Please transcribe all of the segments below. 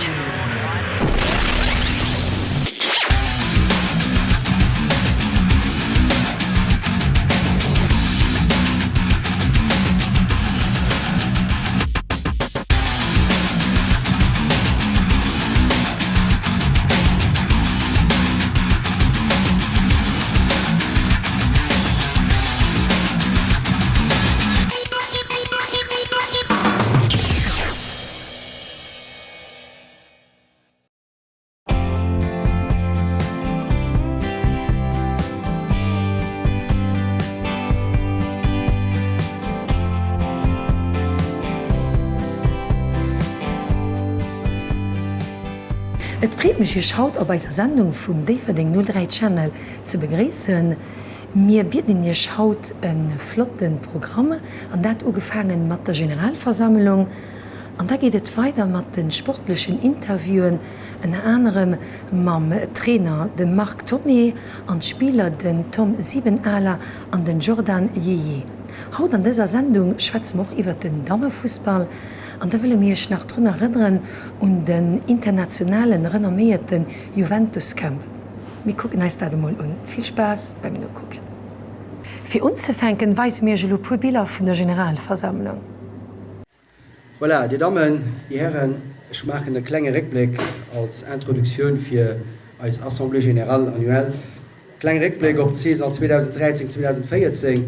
Two, one. Et freet mech Iech haut op eiser Sendung vum Déifferdeng 03 Channel ze begréissen. Mir bieden Iech haut e flotte Programm, an dat ugefaangen mat der Generalversammlung. An da geet et weider mat de sportlechen Interviewen, ënner anerem mam Trainer, dem Marc Thomé, an d'Spiller, den Tom Siebenaler an den Jordan Yeye. Haut an dëser Sendung schwätze mer och iwwert den Dammefussball an da wëlle mir Iech nach drun erënneren un den internationalen renomméierte Juventus Camp. Mir kucken eis dat emol un. Vill Spaass beim Nokucken. Fir unzefänken weise mir iech elo puer Biller vun der Generalversammlung. Voilà, Dir Dammen, Dir Hären, ech maachen e klenge Réckbléck als Introduktioun fir eis Assemblée générale annuelle. Kleng Réckbléck op d'Saison 2013, 2014,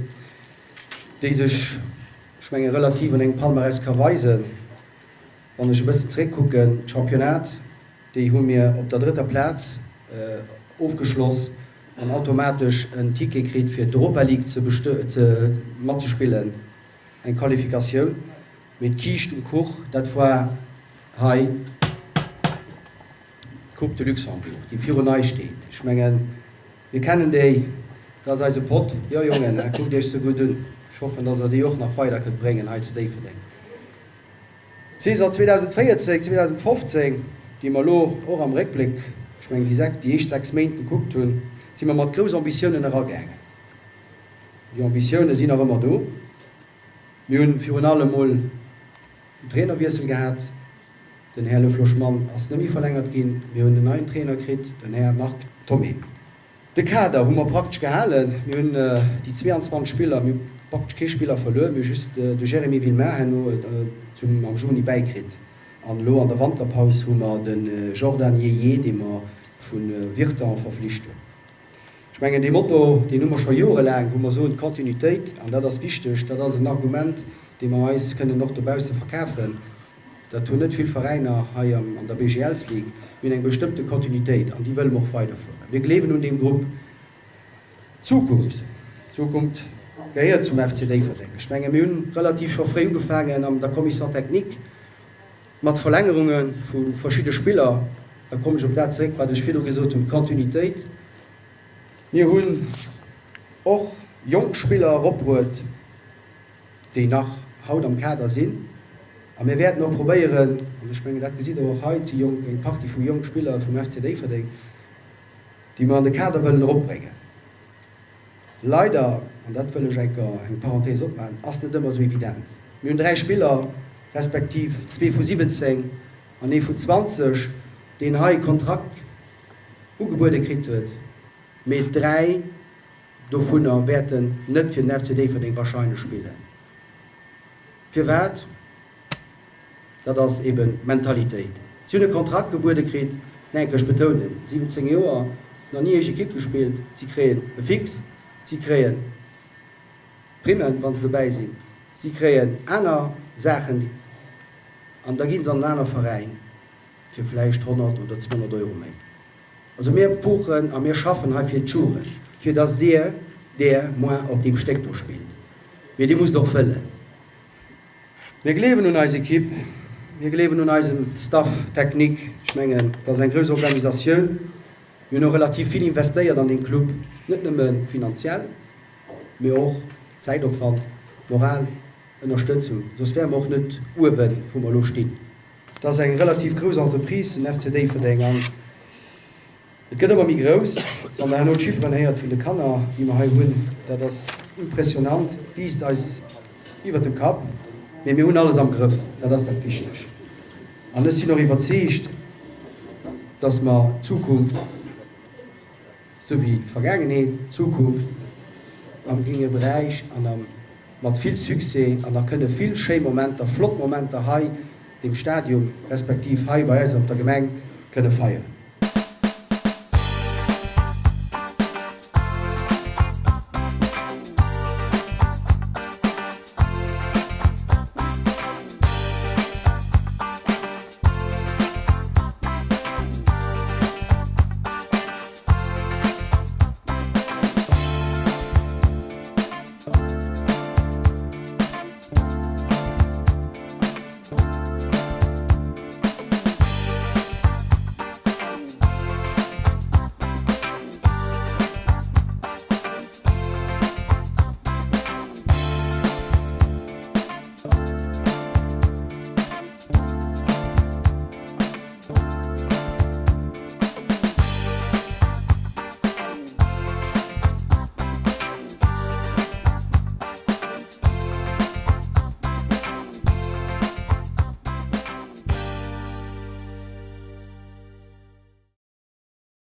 déi sech, ech menge relativ an engem Palmarès ka weisen. Wann ech e bëssen zeréckkucken, d'Championnat, déi hu mir op der drëtter Plaz ofgeschloss an automatesch en Ticket kritt fir d'Europa League ze matzespillen, eng Qualifikatioun. Mee d'Kiischt um Kuch, dat war hei d'Coupe de Luxembourg, déi virun eis steet. Ech mengen, mir kennen déi, dat ass eise Pott. Jo Jongen, kuckt iech se gutt un. Ech hoffen, datt der déi och nach weider kënnt bréngen hei zu Déifferdeng. D'Saison 2014, 2015, déi mer elo och am Réckbléck, ech mengen déi 6, déi éischt 6 Méint gekuckt hunn, si mer mat grouss Ambitiounen eragaangen. Déi Ambitioune sinn nach ëmmer do. Mir hunn virun allem mol en Trainerwiessel gehat. Den Här Le Floch-Mann ass net méi verlängert ginn. Mir hunn en neien Trainer kritt, den Här Marc Thomé. De Kader hu mer praktesch gehalen. Mir hunn déi 22 Spiller, mir hu praktesch kee Spiller verluer. Mir hu just de Jérémy Villemain herno zum am Juni bäikritt. An elo an der Wanterpaus hu mer de Jordan Yeye, dee mer vu Virton verflicht hunn. Ech mengen, dee Motto, deen hu mer scho jorelaang, wou mer soen, d'Kontinuitéit, an dat ass wichteg, dat ass en Argument, dee mer eis kënnen och dobausse verkafen. Dat hunn net vill Veräiner hei an der BGLs-Ligue. Mir hunn eng bestëmmte Kontinuitéit an déi wëlle mer och weiderfueren. Mir gleewen un deem Grupp. D'Zukunft, D'Zukunft gehéiert zum FC Déifferdeng. Ech menge mir hunn relativ scho fréi ugefaangen an der Commission technique mat Verlängerunge vu verschidde Spiller. Da kommen ech op dat zeréck, wat ech virdru gesot hunn, d'Kontinuitéit. Mir hunn och jonk Spiller eropbruet. déi nach haut am Kader sinn. A mir wäerten och probéieren, an ech mengen, dat gesitt Der och hei, et si jonk, eng Partie vu jonk Spiller vum FC Déifferdeng, déi mer an de Kader wëllen eropbréngen. Leider, an dat wëll ech eng Kéier eng Parenthèse opmaachen, ass net ëmmer esou evident. Mir hunn 3 Spiller, respektiv zwee vu 17 an ee vun 20, deen hei e Kontrakt ugebuede kritt huet, mee 3, Dovunner wäerten net fir den FC Déifferdeng wahrscheinlech spillen. Firwat? Dat ass eben d'Mentalitéit. Si hunn e Kontrakt gebuede kritt, enk ech betounen, 17 Joer, nach ni éischt Ekipp gespillt, si kréien e Fixe, si kréien Primmen, wa se dobäi sinn, si kréien aner Saachen an da gi se an en aner Veräin fir vläicht 100 oder 200 Euro méi. Also mir puchen a mir schaffen hei fir d'Jugend, fir dass Dir, der, moi op deem Stéck do spillt. Mee Dir musst och wëllen. Mir gleewen un eis Ekipp, mir gleewen un eisem Staff technique. Ech mengen, et ass eng grouss Organisatioun. Mir hunn och relativ vill investéiert an deem Club, net nëmme finanziell, mee och Zäitopwand, Moral, Ënnerstëtzung, soss wäre mer och net uewen, wou mer elo stinn. Et ass eng relativ grouss Entreprise, den FC Déifferdeng, an et gëtt ëmmer méi grouss. Wann Der herno d'Chifferen héiert vun de Kanner, déi mer hei hunn, dat ass impressionnant, wiisst eis iwwert dem Kapp. Mee mir hunn alles am Grëff, dat ass dat Wichteg. An ech sinn och iwwerzeegt. dass mer d'Zukunft, sou wéi d'Vergaangenheet, d'Zukunft am gringe Beräich an am mat vill Succès an da kënne vill schéi Momenter, flott Momenter hei dem Stadium respektiv hei bei eis op der Gemeng kënne feieren.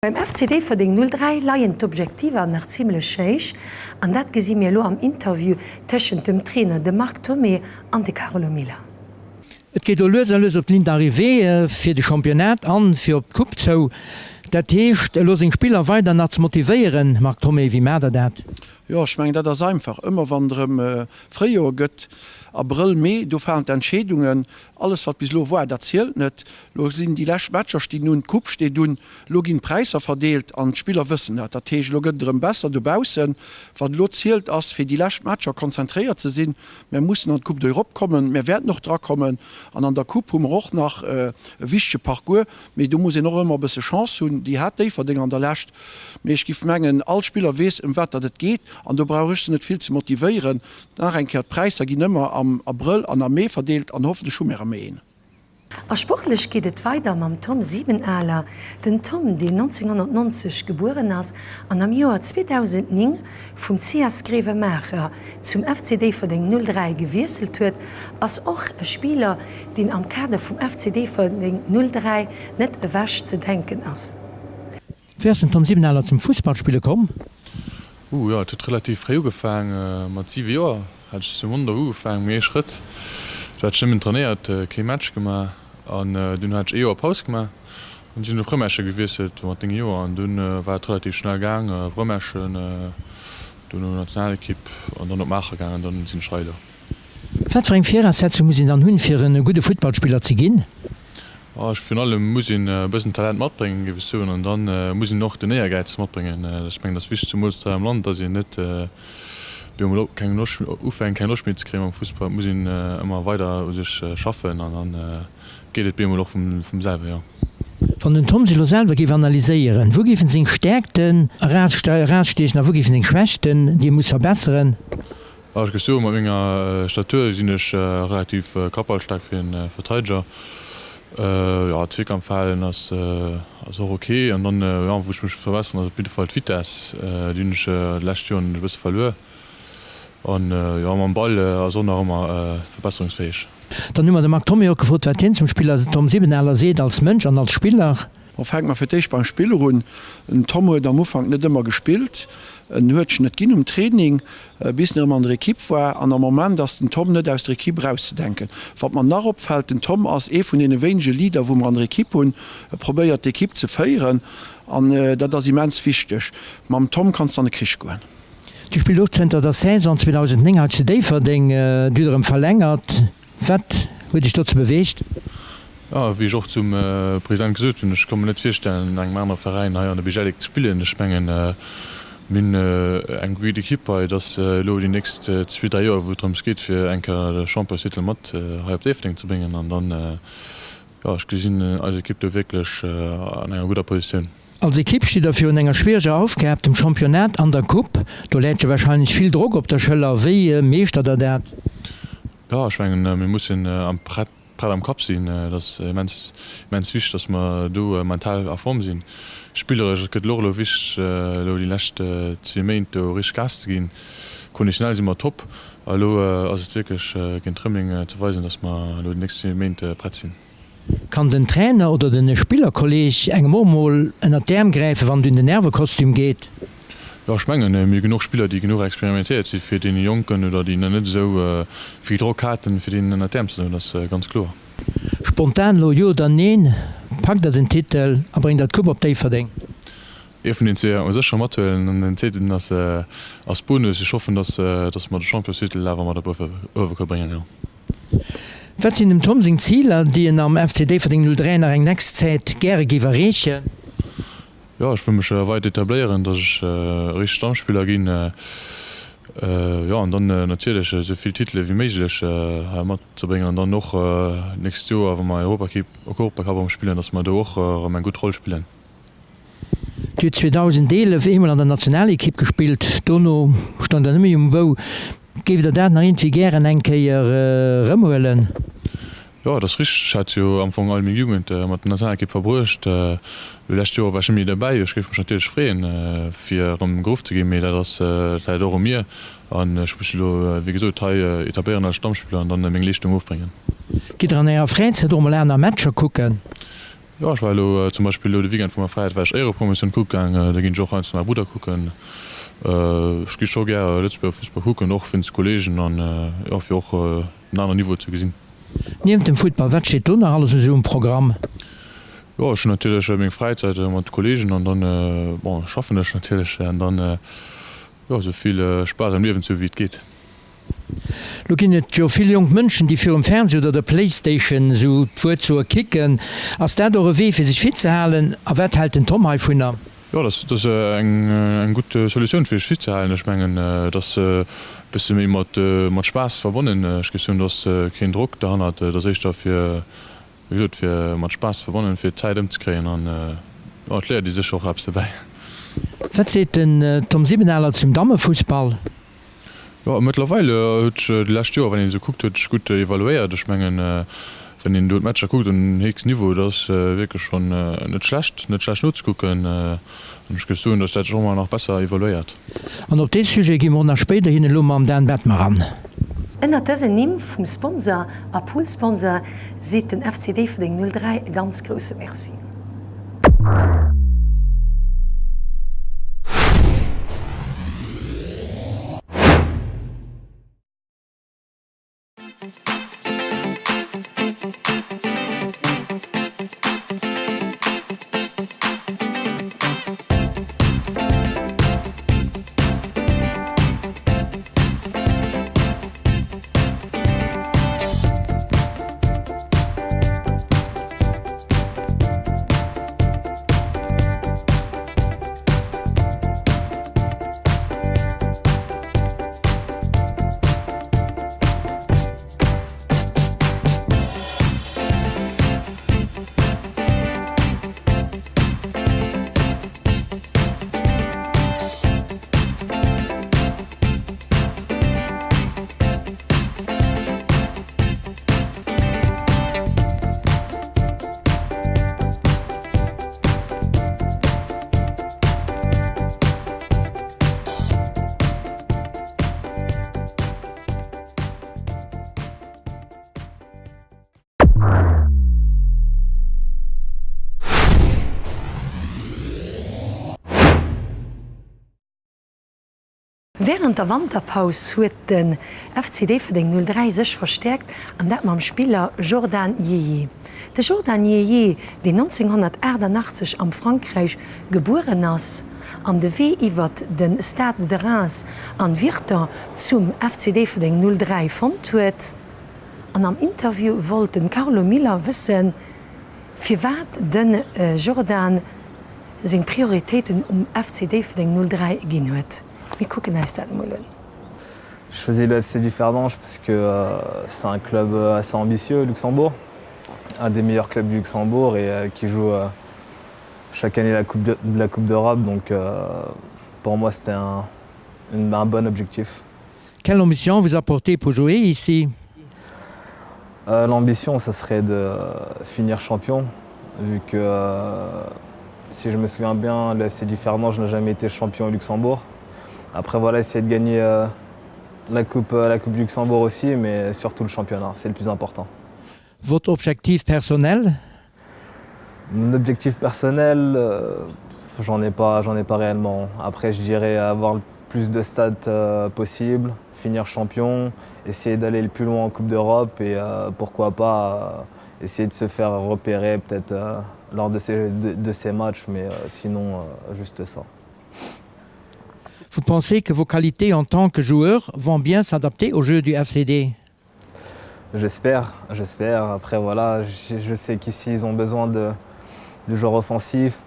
Beim FC Déifferdeng 03 leien d'Objektiver nach zimmlech héich an dat gesi mir elo am Interview tëschent dem Trainer, dem Marc Thomé an de Carlo Miller. Et geet elo lues a lues op d'Ligne d'arrivée fir de Championnat an fir op d'Coupe zou. Dat heescht elo seng Spiller weider nach ze motivéieren. Marc Thomé, wéi maacht der dat? Jo, ech mengen dat ass einfach. Ëmmer wann et erëm Fréijoer gëtt, Abrëll, Mee, do falen d'Entscheedungen. Alles wat bis elo war, dat zielt net. Elo sinn déi lescht Matcher stinn un, d'Coupe steet un, elo ginn d'Präisser verdeelt an d'Spiller wëssen dat. Dat heescht, elo gëtt et erëm besser dobaussen. Wat elo zielt ass, fir déi lescht Matcher konzentréiert ze sinn. Mär mussen an d'Coupe d'Europe kommen, mär wäerten och drakommen an an der Coupe hu mer och nach e wichtege Parcours, mee do muss een och ëmmer e bësse Chance hunn. Déi hat Déifferdeng an der Lescht, mee ech giff mengen, all Spiller weess ëm wat datt et geet an do brauch ech se net vill ze motivéieren. Nach eng Kéier, d'Präisser ginn ëmmer am Abrëll an am Mee verdeelt an hoffentlech hu mir am Mee een. A sportlech geet et weider mam Tom Siebenaler. Den Tom, deen 1990 gebueren ass an am Joer 2009 vum CS Grevenmacher zum FC Déifferdeng 03 gewiesselt huet, ass och e Spiller, deen am Kader vum FC Déifferdeng 03 net ewech ze denken ass. Wéi ass den Tom Siebenaler zum Fussballspille komm? Ooh jo, et huet relativ fréi ugefaang. Mat 7 Joer hat ech zu Mondorf ugefaang, mee ee Schrëtt. Do hat ech nëmmen trainéiert, kee Match gemaach. An dunn hat ech ee Joer Paus gemaach an sinn op Rëmerschen gewiesselt mat 9 Joer. An dunn war et relativ schnell gaang, Rëmerschen, dono Nationalekipp an dann op Maacher gaang an dann sinn ech hei elo. Wat fir eng Viraussetzung muss een dann hunn, fir e gudde Futtballspiller ze ginn? Ech virun allem muss een e bëssen Talent matbréngen, géif ech soen, an dann muss een och den Éiergäiz matbréngen. Ech mengen, et ass wichteg, zemools hei am Land, dass een net bemol op keng Loscht ufänkt, keng Loscht méi ze kréien mam Fussball. Et muss een ëmmer weider u sech schaffen an dann geet et bemol och vum selwe, jo. Wann den Tom sech elo selwer géif analyséieren, wou géifen seng Stäerkten erausstiechen a wou géifen seng Schwächten, déi e muss verbesseren? Ech géif soen, mat menger Statur sinn ech relativ kappballstaark fir en Verteideger. Jo, Zweekampfverhalen ass och ok. An dann, jo, wou ech mech verbesseren, ass op jidde Fall d'Vitess. Déi hunn ech déi lescht Joren e bësse verluer. An jo, mam Ball ass och nach ëmmer verbesserungsfäeg. Dann hu mer de Marc Thomé och gefrot, wat hien zum Spiller Tom Siebenaler seet, als Mënsch an als Spiller. Bon, fänke mer fir d'éischt beim Spiller un. Den Tom huet am Ufank net ëmmer gespillt. En huet sech net ginn um Training, bis en erëm an der Ekipp war. An am Moment ass den Tom net aus der Ekipp erauszedenken. Wat mer nach opfält, den Tom ass ee vun deene wéinege Leader, wou mer an der Ekipp hunn. E probéiert d'Ekipp ze féieren an dat ass immens wichteg. Mam Tom kanns de an de Krich goen. Du spills och zënter der Saison 2009 hei zu Déifferdeng. Du hutt erëm verlängert. Wat huet dech dozou beweegt? Jo, wéi ech och zum President gesot hunn, ech ka mir net virstellen, an engem anere Veräin hei an der Bijelic ze spillen. Ech mengen, mir hunn eng gutt Ekipp hei. Et ass elo déi nächst zwee, dräi Joer, wou et drëms geet, fir eng Kéier de Championstitel mat hei op Déifferdeng ze bréngen. An dann, jo, ech gesinn eis Ekipp do wierklech an enger gudder Positioun. Als Ekipp steet der virun enger schwiereger Aufgab, dem Championnat an der Coupe. Do läit jo warscheinlech vill Drock op der Schëller. Wéi meeschtert der dat? Jo, ech mengen, mir mussen am prett prett am Kapp sinn. Et ass immens, immens wichteg, datt mer do mental a Form sinn. Spilleresch, et gëtt elo och elo wichteg, elo déi lescht zwee Méint do richteg Gas ze ginn. Konditionell si mer top a elo ass et wierklech géint Rëmeleng ze weisen, datt mer elo déi nächst zwee Méint prett sinn. Kann den Trainer oder den Spillerkolleg engem och mol ënnert d'Äerm gräifen, wann et un den Nervekostüm geet? Jo, ech mengen, mir hu genuch Spiller, déi genuch experimentéiert si fir deene Jonken oder déi nach net esou vill Drock haten, fir deenen ënnert d'Äerm ze goen, dat ass ganz kloer. Spontan elo, Jo oder Neen, packt der den Titel a bréngt der d'Coupe op Déifferdeng? Ee vun den zwee wäerte mer sécher mathuelen an den zweeten ass ass Bonus. Ech hoffen, dass dass mer de Championstitel awer mat op Uewerkuer bréngen, jo. Wat sinn dem Tom seng Ziler, déi en am FC Déifferdeng 03 nach eng nächst Zäit gäre géif erreechen? Jo, ech wëll mech weider etabléieren, dass ech e richtege Stammspiller ginn. Jo, an dann natierlech esou vill Titele wéi méiglech hei matzebréngen an dann och nächst Joer, wa mer Europacup erëm spillen, dass mer do och erëm eng gutt Roll spillen. Dir hutt 2011 eemol an der Nationalekipp gespillt, dono stoung der net méi um Bou. Géift der dat nach iergendwéi gären eng Kéier erëmhuelen? Jo, et ass richteg. Ech hat jo am Fong all meng Jugend mat der Nationalekipp verbruecht. Elo lescht Joer war ech net méi derbäi. Ech géif mech natierlech freeën, fir erëm geruff ze ginn, mee dat ass, dat läit och u mir. An ech muss mech elo, wéi gesot, hei etabléieren als Stammspiller an dann meng Leeschtung ofbréngen. Gitt der an Ärer Fräizäit och mol aner Matcher kucken? Jo, ech war elo zum Beispill elo de Weekend vu menger Fräizäit war ech Éierepromotioun kucke gaang. Da ginn ech och heiansdo mäi Brudder kucken. Ech gi scho gär Lëtzebuerger Fussball kucken, och wéinst Kollegen an jo fir och en aneren Niveau ze gesinn. Niewent dem Futtball, wat steet do nach alles esou um Programm? Jo, ech hunn natierlech meng Fräizäit mat Kollegen an dann, bon, schaffen ech natierlech an dann Jo, esou vill Spaass am Liewen ze hu wéi et geet. Lo ginn et jo vill jonk Mënschen, déi virum Fernseh oder der Playstation, esou d'Wuert soe, kicken. Ass dat och e Wee fir sech fit ze halen? A wat hält den Tom heivunner? Jo, dat ass eng gutt Solutioun fir sech fit ze halen. Ech mengen, et ass e bësse méi mat Spaass verbonnen. Ech géif soen, do ass keen Drock derhannert. Et ass éischter fir Wéi gesot, fir mat Spaass ze verbannen, fir d'Zäit ëmzekréien an jo, et léiert ee sécher och eppes dobäi. Wat seet den Tom Siebenaler zum Dammefussball? Jo, mëttlerweil huet sech déi lescht Joer, wann een esou kuckt, huet sech gutt evaluéiert. Ech mengen, wann een do d'Matcher kuckt um héchsten Niveau, dat ass wierklech schonn net schlecht, net schlecht nozekucken. An ech géif soen, datt dat sech och ëmmer nach besser evaluéiert. An op dee Sujet gi mer och nach spéiderhin elo mam Dan Bettmer an. Ënnert dësen Nimm vum Sponsor a Poolsponsor seet den FC Déifferdeng 03 e ganz grousse Merci. Wärend der Wanterpaus huet den FC Déifferdeng 03 sech verstäerkt an dat mam Spiller Jordan Yeye. De Jordan Yeye, deen 1988 am Frankräich gebueren ass an de Wee iwwert de Stade de Reims an Virton zum FC Déifferdeng 03 fonnt huet. An am Interview wollt de Carlo Miller wëssen, firwat de Jordan seng Prioritéiten um FC Déifferdeng 03 ginn huet. Mir kucken eis dat mol un. J'ai choisi le FC Differdange parce que c'est un club assez ambitieux au Luxembourg, un des meilleurs clubs du Luxembourg et qui joue chaque année la coupe de, la coupe d'Europe donc pour moi c'était un, un bon objectif. Quelle ambition vous apportez pour jouer ici? Euh, L'ambition, ça serait de finir champion, vu que euh, si je me souviens bien, le FC Differdange n'a jamais été champion au Luxembourg. Après voilà, essayer de gagner euh, la coupe, la coupe du Luxembourg aussi, mais surtout le championnat, c'est le plus important. Votre objectif personnel? Mon objectif personnel, euh, j'en ai pas, j'en ai pas réellement. Après, je dirais avoir le plus de stades euh, possible, finir champion, essayer d'aller le plus loin en Coupe d'Europe et euh, pourquoi pas euh, essayer de se faire repérer peut-être euh, lors de ces, de, de ces matchs, mais euh, sinon euh, juste ça. Vous pensez que vos qualités en tant que joueur vont bien s'adapter au jeu du FCD? J'espère, j'espère. Après voilà, je, je sais qu'ici ils ont besoin de, de joueurs offensifs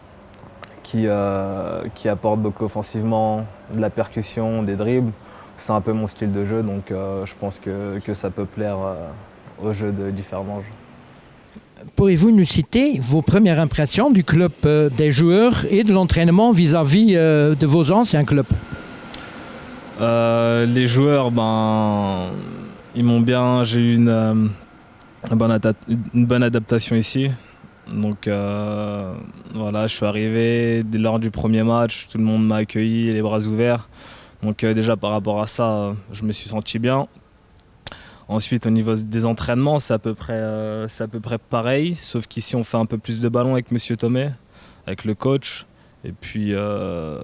qui, euh, qui apportent beaucoup offensivement, de la percussion, des dribbles. C'est un peu mon style de jeu, donc euh, je pense que, que ça peut plaire euh, au jeu de Differdange. Pourriez-vous nous citer vos premières impressions du club euh, des joueurs et de l'entraînement vis-à-vis euh, de vos anciens clubs? Euh, les joueurs, ben, ils m'ont bien, j'ai eu une, euh, une, bonne une bonne adaptation ici. Donc euh, voilà, je suis arrivé dès lors du premier match, tout le monde m'a accueilli les bras ouverts. Donc euh, déjà par rapport à ça, je me suis senti bien. Ensuite, au niveau des entraînements, c'est à peu près, euh, c'est à peu près pareil, sauf qu'ici on fait un peu plus de ballons avec Monsieur Thomé, avec le coach. Et puis euh,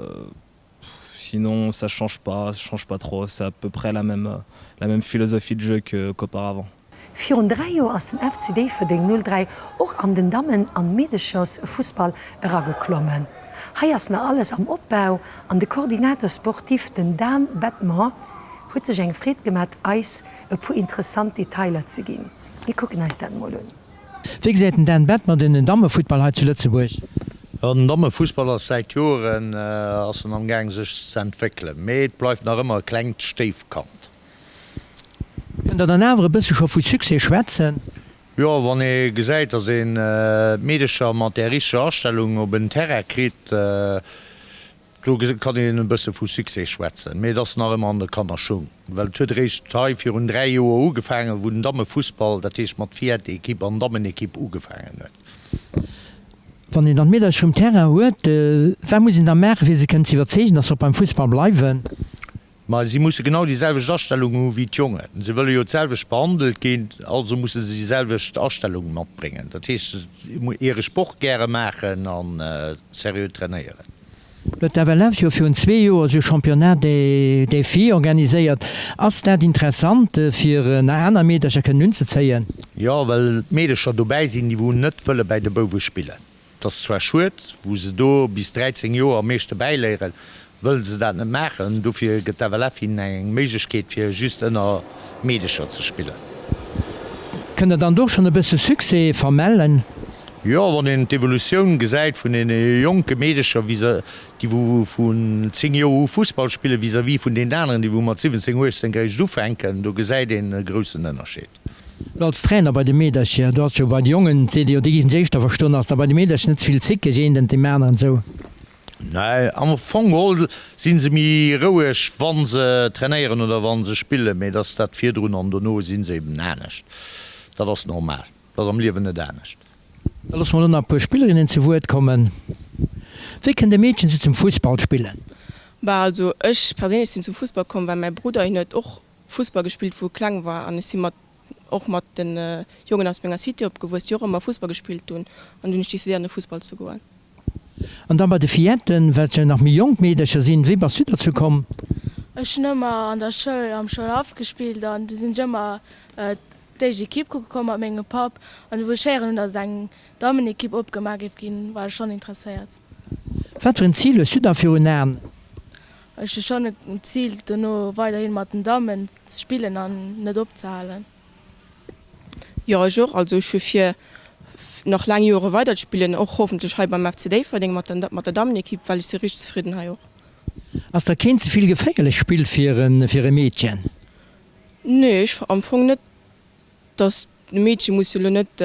sinon ça change pas, ça change pas trop, c'est à peu près la même, la même philosophie de jeu qu'auparavant. Virun 3 Joer ass den FC Déifferdeng 03 och an den Dammen an Meedechersfussball erageklommen. Hei ass nach alles am Opbau an de Coordinateur sportif, den Dan Bettmer, huet sech eng Freed gemat eis e puer interessant Detailer ze ginn. Mir kucken eis dat mol un. Wéi gesäit den Dan Bettmer den Dammefuttball hei zu Lëtzebuerg? Jo, den Dammefussball ass säit Joeren ass en am gaang sech ze entwéckelen, mee et bleift nach ëmmer e klengt Stéifkand. Kënnt der dann awer e bësse scho vu Succès schwätzen? Jo, wann ee gesäit, datt een d'Meedecher mat där richteger Astellung op en Terrain kritt, do kann een e bësse vu Succès schwätzen. Mee et ass nach ëmmer an de Kannerschung, well et huet eréischt hei virun 3 Joer ugefaangen, wou den Dammefussball, dat heescht mat Fillettes-Ekipp an Dammenekipp ugefaangen huet. Wann een dann d'Meedercher um Terrain huet, wat muss een da maachen, fir se kënnen ze iwwerzeegen, datt se och beim Fussball bleiwen? Ma si musse genau déi selwecht Astellung hu wéi d'Jongen. Se wëlle jo d'selwecht behandelt ginn, also musse se déi selwecht Astellung matbréngen. Dat heescht, hire Sport gäre maachen a seriö trainéieren. Lo huet d'FLF jo virun zwee Joer esou e Championnat des filles organiséiert. Ass dat interessant, fir nach aner Meedercher kënnen unzezéien? Jo, well Meedercher dobäi sinn, déi wou net wëlle bäi de Bouwe spillen. Et ass zwar schued, wou se do bis 13 Joer am meeschte bäiléieren, wëlle se dat net maachen. Dofir gëtt d'FLF hinnen eng Méiglechkeet, fir just ënner Meedecher ze spillen. Kënnt der dann do schonn e bësse Succès vermellen? Jo, wann een d'Evolutioun gesäit vun deene jonke Meedecher, déi wou vun 10 Joer u Fussball spillen, vis-à-vis vun deenen aneren, déi wou mat 17, 18 eréischt ufänken, do gesäit een e groussen Ënnerscheed. Du als Trainer bei de Meedercher, du has jo bei de Jongen, seet ee jo, déi géifen sech éischter verstoen, ass da bei de Meedercher net ze vill zickeg een den deem aneren esou? Nee, am Fong geholl si se méi roueg wa se trainéieren oder wa se spillen, mee et ass dat virdrun an dono si se eben anescht. Dat ass normal, dat ass am Liewen net anescht. Da loosse mer elo nach e puer Spillerinnen zu Wuert kommen. Wéi kënnt e Meedchen sou zum Fussball spillen? Bah also ech perséinlech sinn zum Fussball komm well mäi Brudder, hien huet och Fussball gespillt wou e kleng war an ech si mat och mat den Jongen aus menger Cité opgewuess déi och ëmmer Fussball gespillt hunn an dunn hunn ech decidéiert an de Fussball ze goen. An dann bei de Filletten, wat jo nach méi jonk Meedercher sinn, wéi bass du derzou komm? Ech hunn ëmmer an der Schoul am Schoulhaff gespillt an du sinn ech ëmmer d'éischt Equipe kucke komm mat mengem Papp an du wou ech héieren hunn dass et eng Dammenequipe opgemaach géif ginn war ech schonn interesséiert. Wat fir en Zil hues du da virun Aen? Ech hu schonn en Zil, dono weiderhin mat den Dammen ze spillen an net opzehalen. Jo, ech och. Also ech hu vir, nach laang Joere weider ze spillen, och hoffentlech hei beim FC Déifferdeng mat der mat der Dammenequipe, well ech si richteg zefridden hei och. Ass da keen ze vill geféierlech Spill fir e Meedchen? Nee, ech am Fong net. Dass e Meedche muss jo lo net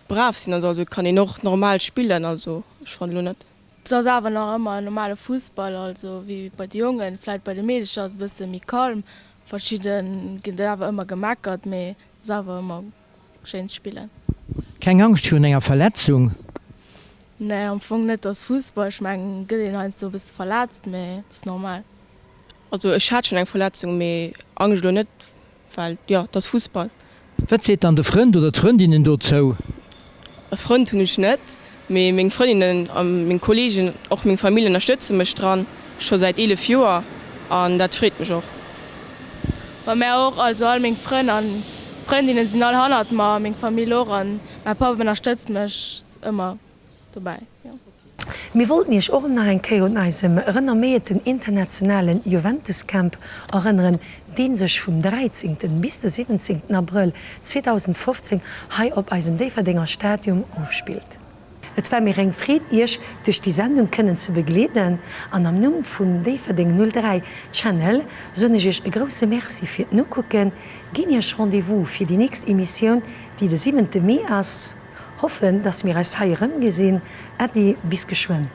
brav sinn, also kann een och normal spillen, also ech fannen lo net. Et ass awer nach ëmmer en normale Fussball, also wéi bei de Jongen. Vläit bei de Meedecher ass et e bësse méi kalm, verschidde ginn et awer ëmmer gemeckert, mee et ass awer ëmmer schéin ze spillen. Keng Angscht virun enger Verletzung? Nee, am Fong net, ass Fussball, ech mengen gëtt een heiansdo e bësse verletzt, mee ass normal. Also ech hat schonn eng Verletzung, mee Angscht elo net, well jo, et ass Fussball. Wat seet dann de Frënd oder d'Frëndinnen dozou? E Frënd hunn ech net, mee meng Frëndinnen a meng Kolleegen, och meng Famill ënnerstëtze mech dran, scho säit 11 Joer an dat freet mech och. Bei mär och, also all meng Frënn an Frëndinnen sinn all hannert mer, meng Famill och an mäi Papp ënnerstëtzt mech ëmmer dobäi, jo. Mir wollten Iech och nach eng Kéier un eisem renomméierten internationalen Juventus Camp erënneren, deen sech vum 13. Bis de 17. Abrëll 2015 hei op eisem Déifferdenger Stadium ofspillt. Et war mir eng Freed Iech duerch déi Sendung kënnen ze begleeden an am Numm vum Déifferdeng 03 Channel soen ech Iech e grousse Merci fir d'Nokucken, ginn Iech Rendez-vous fir déi nächst Emissioun, déi de 7 Mee ass. Hoffen dass mir eis hei erëmgesinn. Äddi, bis geschwënn.